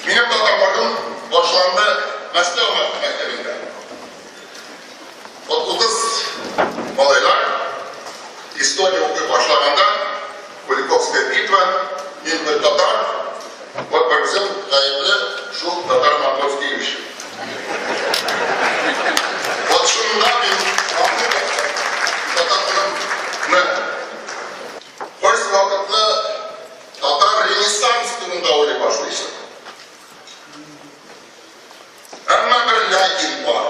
Минем татарлыгым башланды Мәскәү мәктәбендә. Вот 30 малайлар история укый башлаганда, Куликовская битва, мин бер татар, вот бер үзем гаепле шул татар-монгольский өчен. Вот шунда мин аңлый башладым татарлыгымны. Кайсы вакытны татар ренессанс турында уйлый башлыйсың. Әмма бер ләкин бар.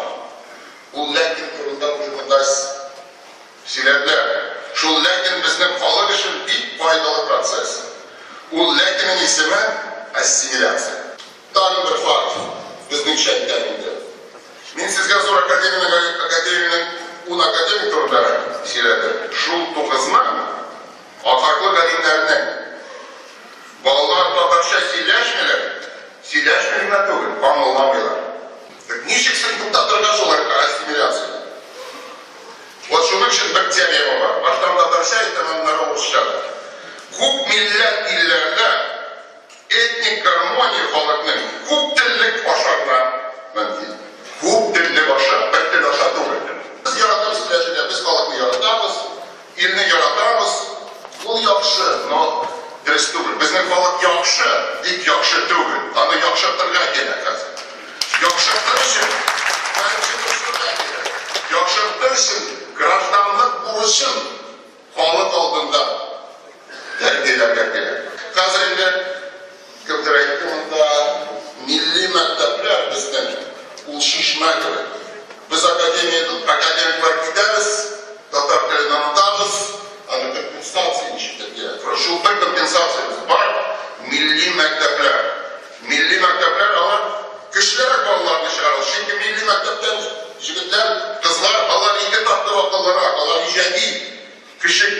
Ул ләкин турында уже монда сөйләделәр. Шул ләкин безнең халык өчен бик файдалы процесс. Ул ләкиннең исеме, ассимиляция. Тагын бер факт, безнеңчә әйтәм инде. Мин сезгә зур академиянең академиянең ун академик турында сөйләдем. Шул тугызның атаклы галимнәренең балалар татарча сөйләшмиләр, сөйләшми генә түгел, аңламыйлар. Так ничек соң туктатырга шул ассимиляцияне? Вот шуның өчен бер теорема бар. Баштан татарча әйтәм, аннары урысча. Күп милләт илләрдә Этник гармония халыкның күп теллек аша гына мөмкин. Күп теллек аша, бер тел аша түгел. Без яратып сөйләшергә, без халыкны яратабыз, илне яратабыз. Ул яхшы, но дөрес түгел. Безнең халык яхшы, тик яхшы түгел. Аны яхшыртырга кирәк хәзер. Яхшыртыр өчен конституциягә кирәк. Яхшыртыр өчен гражданлык бурычын Халык алдында тәрбияләргә кирәк. Хәзер инде кемдер әйтте монда, милли мәктәпләр безнең ул чишмә кебек. Без академия, академиклар китәбез, татар телен онытабыз, аны компенсация ничектер кирәк. Шул бер компенсациябез бар, милли мәктәпләр. Милли мәктәпләр алар көчлерәк балаларны чыгара. Чөнки милли мәктәптән егетләр, кызлар, алар ике тапкыр акыллырак, алар иҗади кеше.